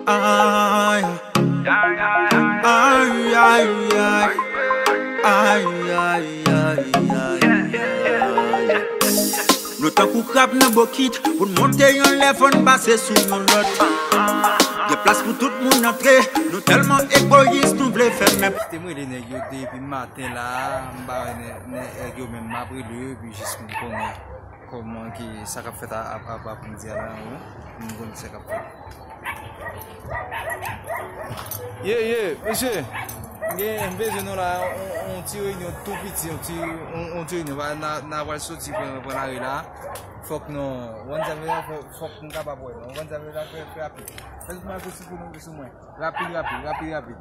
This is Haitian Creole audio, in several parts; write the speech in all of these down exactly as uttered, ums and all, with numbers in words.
Ay, ay, ay, ay, ay, ay, ay, ay. Nou tankou krab nan bokit, pou n monte yon lè fò n pase sou yon lòt. Gen plas pou tout moun antre, nou tèlman egoyis, nou vle fèmen. Te m rele nèg yo depi maten la, m pa wè nè-, nè-, nèg yo menm, m ap rele yo, epi jis m konnen kòman ki sa k ap fèt a-, ap-, ap-, apremidi a la, wi. M konn sa k ap fèt. Ye, ye, mesye. Gen, m bezwen nou la, on, on ti reyinyon tou piti, on ti, on, on ti reyinyon. Pa, n a, n a pral soti pran, pran lari la. Fòk nou, w konn sa m vle la, fò-, fòk nou kapab wè. W konn sa m vle la, fè, fè rapid. Fè tout mal posib pou nou, sou mwen. Rapid, rapid, rapid, rapid.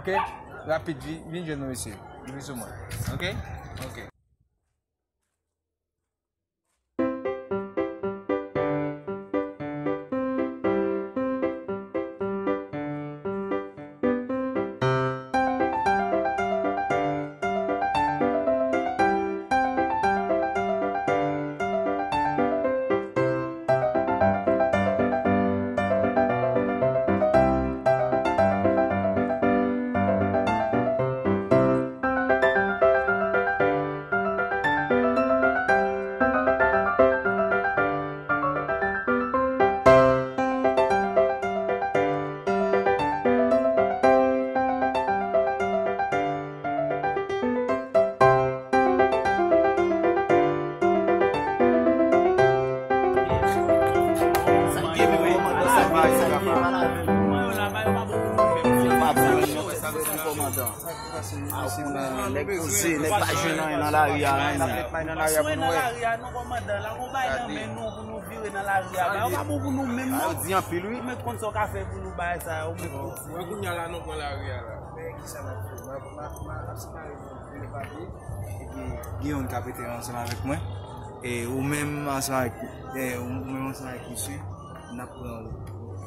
Oke? Rapid, vi-, vin jwenn nou, mesye. Vin sou mwen. Oke? Oke. Nèg poze, nèg pa jwenn anyen nan lari a, anyen. Nan lari a, nou kòmandan, la gon bay nan men nou pou nou vire nan lari a. Bagay yo pa bon pou nou menm, non. Yo di anpil, wi. Ou mèt konn sa w ka fè pou nou bagay sa yo, ou mèt konn. Wè kounye a la, nou pran lari a la. Men kisa n ap fè? M ap, m ap, m ap separe nou, nou papye. Epi, gen youn k ap rete ansanm avèk mwen. E ou menm ansanm avèk, e ou menm ansanm avèk misye. N ap pran wout, wout,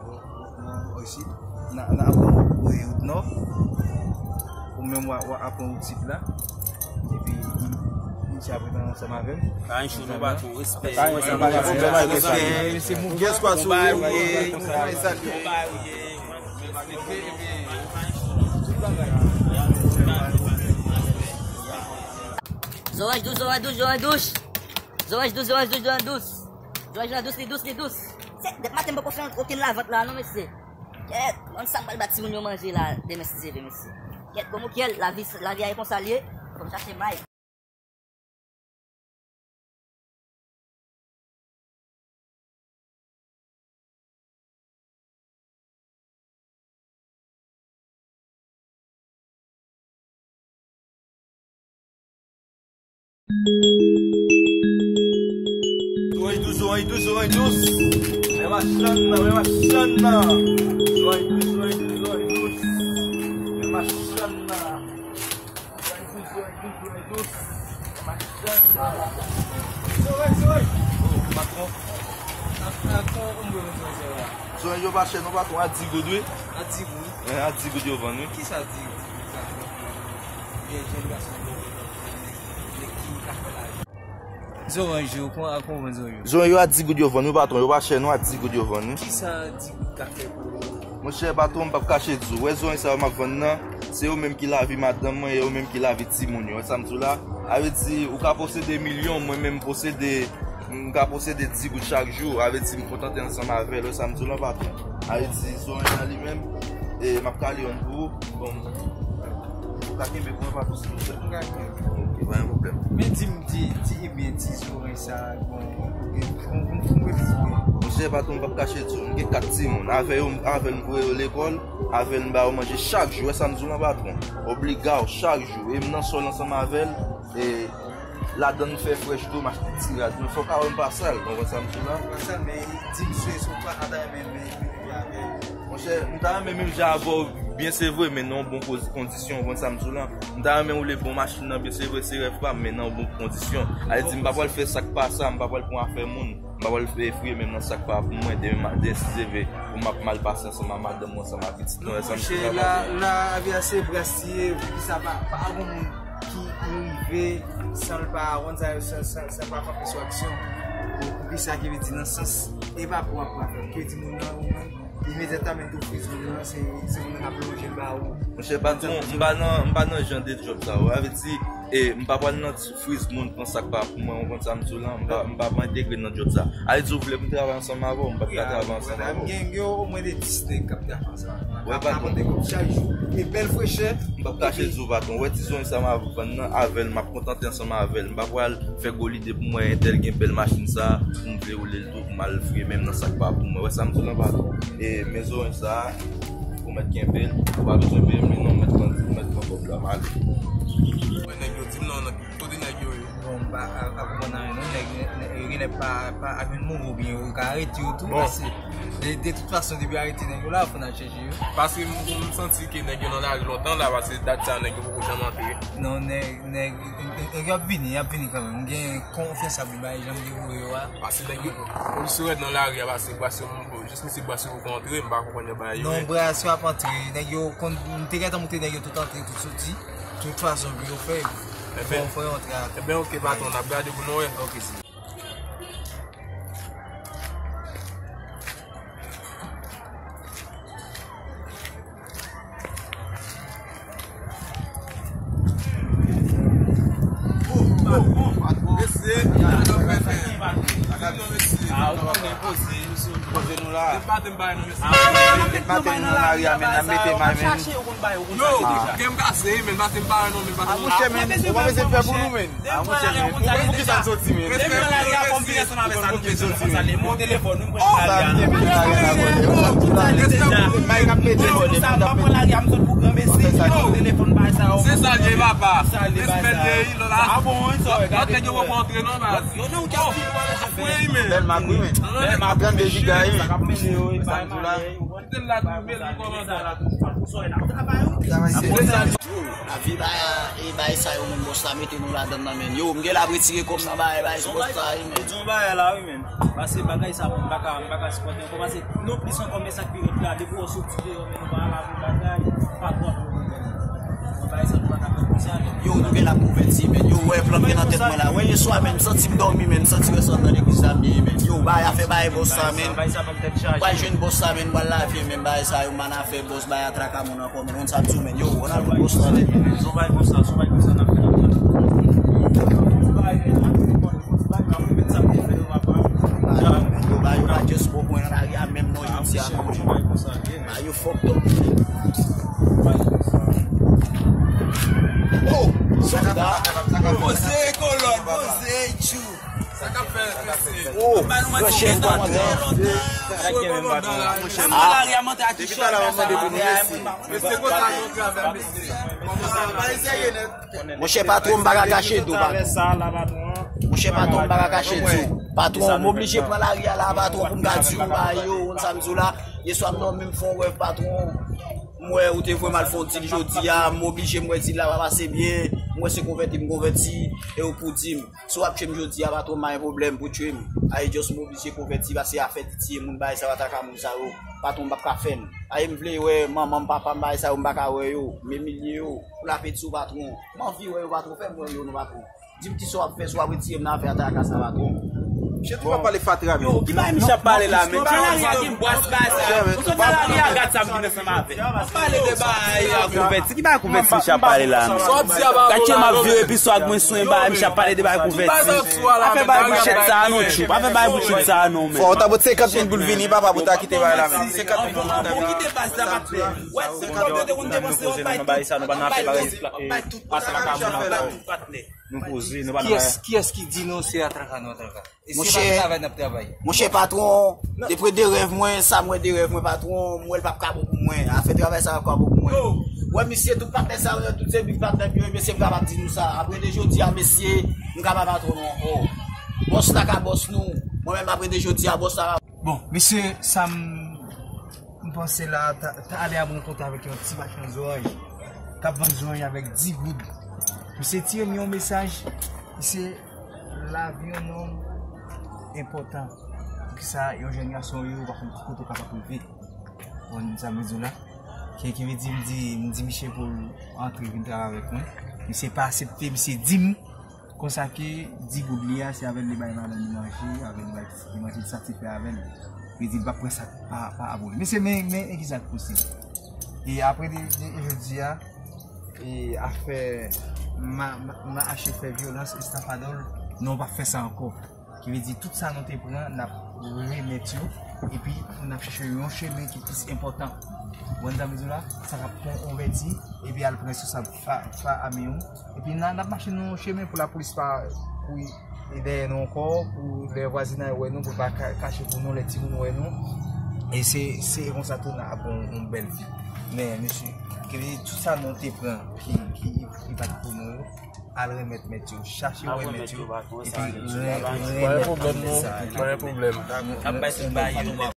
wout, wout nò isit. N a, n ap pran wout, wout nò. Ou menm w a, w a pran wout sid la. Epi, misye ap ret ansanm avè m. Pa gen cho non, patwon. Respè. Pa gen pwoblèm, respè. Respè. Se mouvman. Kiyès pa sou ou? Ou bay ou ye. Ou bay ou ye. Tout bagay. Zoranj dous, zoranj dous, zoranj dous. Zoranj dous, zoranj dous, zoranj dous. Zoranj la dous, li dous, li dous. Se, dèp maten m poko fè okenn lavant la non, mesye. Kèt, mwen sa m pral ba timoun yo manje la, demen si Dye vle, mesye. Kèt, bon, Mokyèl, lavi, lavi a e konsa l ye. Fò m chache may. Zoranj dous, zoranj dous, zoranj dous. Men machann nan, men machann nan. Zoranj dous, zoranj dous, zoranj dous. Men machann nan. Zoranj dous, zoranj dous, zoranj dous. Zoranj, zoranj. Oh, patwon. Zoranj yo pa chè non, patwon, a di goud, wi. A di goud? Eh, a di goud yo vann, wi. Kisa di goud sa? Byen, jèn gason bon, nèg ki ka fè lajan. Zoranj yo, kon-, a konprann zoranj yo. Zoranj yo a di goud yo vann, wi, patwon, yo pa chè non, a di goud yo vann, wi. Kisa di goud ka fè pou ou? Monchè, patwon, m p ap kache di w. Wè zoranj sa yo m ap vann nan, se yo menm ki lavi madanm mwen, e yo menm ki lavi timoun yo. Wè sa m di w la? A vle di, ou ka posede milyon, mwen menm m posede, m ka posede di goud chak jou. A vle di, m kontante ansanm avè l. Wè sa m di w la, patwon? A vle di, zoranj la li menm, e m ap kale yonn pou ou. Bon, ou ka kenbe pou mwen, pa sou. M ka kenbe. Ok, pa gen pwoblèm. Men di m, di, di, ebyen, di zoranj sa, bon, bon, bon, bon, bon, bon, bon. Monchè, patwon, m p ap kache di w, m gen kat timoun. Avè yo, avè l m voye yo lekòl, avè l m ba yo manje chak jou. Wè sa m di w lan, patwon? Obliga w chak jou. E m nan sòl ansanm avè l, e ladan m fè frèch tou, m achte ti rad. Men fò w ka wè m pa sal, w konprann sa m di w lan? Pa sal, men di m sou, sou pa ata, men, men, men, men. Monchè, m ta renmen menm jan avè w byen, se vre, men nan yon bon koz-, kondisyon, w konprann sa m di w lan? M ta renmen woule bon machin nan byen, se vre, se rèv pa m, men nan yon bon kondisyon. A vle di, m pa pral fè sa k pa sa, m pa pral pran afè moun, m pa pral fè fouye menm nan sa k pa pou mwen, demen ma-, demen si Dye vle, pou m ap mal pase ansanm ak madanm mwen, ansanm ak pitit mwen, sa m di w lan, patwon. Monchè, la, lavi a se bras li ye, poukisa pa, pa gon moun ki, ki rive san l pa, w konn sa, san, san, san l pa frape sou aksyon? Poukisa ki vle di nan sans, e pa pou w ap frape, ke di moun nan, ou menm, Imedyatman tou friz moun nan, se, se moun nan k ap lonje l ba ou. Monchè patwon, m pa nan, m pa nan jan de djòb sa yo. Sa vle di, e, m pa pral nan friz moun pran sa k pa pou mwen, ou konn sa m di w lan, m pa, m pa, m pa entegre nan djòb sa. A vle di ou vle pou m travay ansanm avè w, m p ap ka travay ansanm avè w. M gen, gen omwen de dis nèg k ap travay ansanm avè m. Wè, patwon. K ap pote kòb chak jou. E bèl frechè. M p ap kache di w, patwon. Wè ti zòn sa m ap vann nan, avè l, m ap kontante ansanm avè l. M pa pral fè gwo lide pou mwen, entèl gen bèl machin sa, pou m vle woule l tou, pou m al fouye men m nan sa k pa pou mwen. Wè sa m di w lan, patwon. E men zoranj sa, ou mèt kenbe l, ou pa bezwen peye m li non, m mèt pran, m mèt pran kòb la, m ale. Mwen nèg yo di m non, nan kote nèg yo ye? Bon, m pa ap konn anyen non, nèg, nèg, nèg, nèg pa, pa ap jwenn mouri oubyen yo ka arete yo tou, paske de, de tout fason, depi arete nèg yo la, fò n al chèche yo. Paske m, m santi ke nèg yo nan lari lontan la, paske dat sa nèg yo poko janm antre. Non, nèg, nèg, nèg, nèg yo ap vini, y ap vini kanmenm. M gen konfyans ap bay jan m devoye yo a. Paske nèg yo, polis yo rèd nan lari a, paske, paske m, jis misye, paske yo kontre, m pa konprann yo bagay yo. Non, brasyon ap antre, nèg yo konn, m te gentan montre nèg yo tout antre, tout soti. Tout fason, pou yo fè, fò, fò yo antre ak. Ebyen, ok, patwon, n ap gade pou nou wè. Ok, si. Mesye, sa k ap fèt, mesye? Ah, ou konnen, poze, poze nou la. Maten nou nan lari a, men, n ap mete may, men. Yo, kè m kase, men, maten m pa wè non, men, maten. Ah, monchè, men, ou pa bezwen fè pou nou, men. Ah, monchè, men, pou, pou kisa n soti, men? Depi nan lari a, fò m vin ansanm avè sa, nou bezwen konsa, li, mon telefòn, nou pran lari a. Sa n gen vin lari a, la, bon, yo, sa tout ale deja. May k ap pete, bon, depi n ap pete. Pran lari a, m sot pou gran mesye. Yo, telefòn bay sa yo. Se sa l ye, papa. Respè l ye, wi, lò la. Ah bon, wi, sa w gade. Lòt nèg yo poko antre non, baz. Yo, non, ou ka di, ou pa bezwen fè. Bèl mak, wi, men. Bèl mak, trannde giga, wi, men. Sa k ap mennen yo, wi, sa m di w la. Kite l la, tou, men li kòmanse. Yo, lavi ba, e bay sa yo menm bòs la mete nou ladann nan men. Yo, m gen la retire kòb nan bay, bay bòs la, wi, men. Di yon bagay la, wi, men. Pase bagay sa, m pa ka, m pa ka sipòte ankò. Pase non plis ankò, men sa k pi rèd la, depi w soti deyò, men nou pa la pou bagay, pa twò pou bagay. Bagay sa, nou pa ka fè konsa, men. Yo, nou gen la konvèti, men. Yo, wè plan gen nan tèt mwen la. Wè, yè swa, men, m santi m dòmi, men, m santi rès nan legliz la, men, men. Yo, bay afè bay bòs sa, men. Bay sa ban m tèt chaje. Pral jwenn bòs sa, men, m pral lave, men, bay sa, yo, m pa nan afè bòs, bay a traka moun ankò, men, konn sa m di w, men, yo, ann al pou bòs la, men. Son bay konsa, son bay konsa, n ap fè, n ap fè. Son bay, men, n ap fè, n ap fè, n ap fè, n ap fè, yo, bay, yo, bay, just bon pwen nan lari a, menm non, yo di a, non. Bay, yo fòk tonbe. Oh, sòlda. Poze kolòn, poze tchou. Sa k ap fèt, mesye? Oh, frè chèf kòmandan. Ah. Mesye, konsa nou travay, mesye. Monchè patwon, m pa ka kache di w, patwon. Monchè patwon, m pa ka kache di w. Patwon, m oblije pran lari a la, patwon, pou m ka di w bagay yo, konn sa m di w la. Yè swa m dòmi, m fè yon rèv, patwon. M wè ou te voye m al fè yon dil jodi a, m oblije m wè dil la pa pase byen, m wè se konvèti m konvèti, e ou pou di m. Si w ap tchwe m jodi a, patwon, m pa gen pwoblèm pou tchwe m. Aye, just m oblije konvèti, pase afè di tiye moun, bagay sa yo, traka moun sa yo. Patwon, m p ap ka fè l. Aye, m vle wè manman m, papa m, bagay sa yo, m pa ka wè yo. M imilye yo. Pou lapeti w, patwon. M anvi wè yo, patwon. Fè m wè yo, non, patwon. Di m kisa w ap fè, si w ap retire m nan afè a traka sa, patwon. Misye toujou ap pale fatra, men. Yo, ki bagay misye ap pale la, men? Jan lari a gen bwès bagay sa. Ou sot nan lari a, gad sa m vin ansanm avè l. Ap pale de bagay a konvèti. Ki bagay konvèti misye ap pale la, men? Gad jan m ap vire pi swa ak mwen swen bagay, misye ap pale de bagay konvèti. Afè bagay bouchèt sa a non, tchou. Afè bagay bouchèt sa a non, men. Fò w ta pot senkant mil goud vini, papa, pou ta kite bagay la, men. Senkant mil goud pou ta vini. Wè, se pou nou te konn depanse, w ap bay tout. W ap bay tout. Pase la ka moun ap bay tout patnè. Nou poze, nou pa nan bagay. Kiyès, kiyès ki di nou se atraka nou atraka? E se pa travay n ap travay. Monchè patwon, depre de rèv mwen, sa m wè de rèv mwen patwon, m wè l p ap ka bon pou mwen. Afè travay sa p ap ka bon pou mwen. Wè misye, tout patnè sa yo, tout se big patnè m yo, mesye, m kapab di nou sa. Apre de jodi a, mesye, m ka pa patwon nou ankò. Bòs la ka bòs nou. Mwen menm, apre de jodi a, bòs la ka. Bon, mesye, sa m M panse la, ta, talè a m rankontre avèk yon ti machann zoranj k ap vann zoranj avèk dis goud. Misye tire m yon mesaj, misye, lavi yon nonm enpòtan. Poukisa yon jèn gason yo pa konn ki kote w kapab rive. Ou konn sa m vle di w la? Ki, ki vle di, m di, m di misye pou l antre vin travay avèk mwen. Misye pa aksepte, misye di m Konsa ke di goud li a, se avè l li bay madanm li manje, avè l li bay pitit li manje, li satisfè avè l. Li di l p ap pran sa pa, pa abone. Mesye, men, men e kisa k posib. E apre de, de jodi a, e afè ma, ma, ma achte fè vyolans, estafadòl, non, w p ap fè sa ankò. Ki vle di tout sa nou te pran, n ap remèt yo. Epi n ap chèche yon chemen ki plis enpòtan. Ou konn sa m di w la? Sa k ap pran yon vèti, epi al pran responsab fa, fa ame yo. Epi n a, n ap mache nan yon chemen pou lapolis pa kouri dèyè nou ankò, pou lè vwazinay wè nou, pou l pa ka, kache pou nou, lè timoun wè nou. E se, se konsa tou n ap gen yon, yon bèl vi. Men, mesye, ki vle di tout sa nou te pran, ki, ki, ki pa t pou nou yo, al remèt mèt yo, chache remèt yo, epi re, re, Pa gen pwoblèm, non. Pa gen pwoblèm. Ap bay tout bagay yo.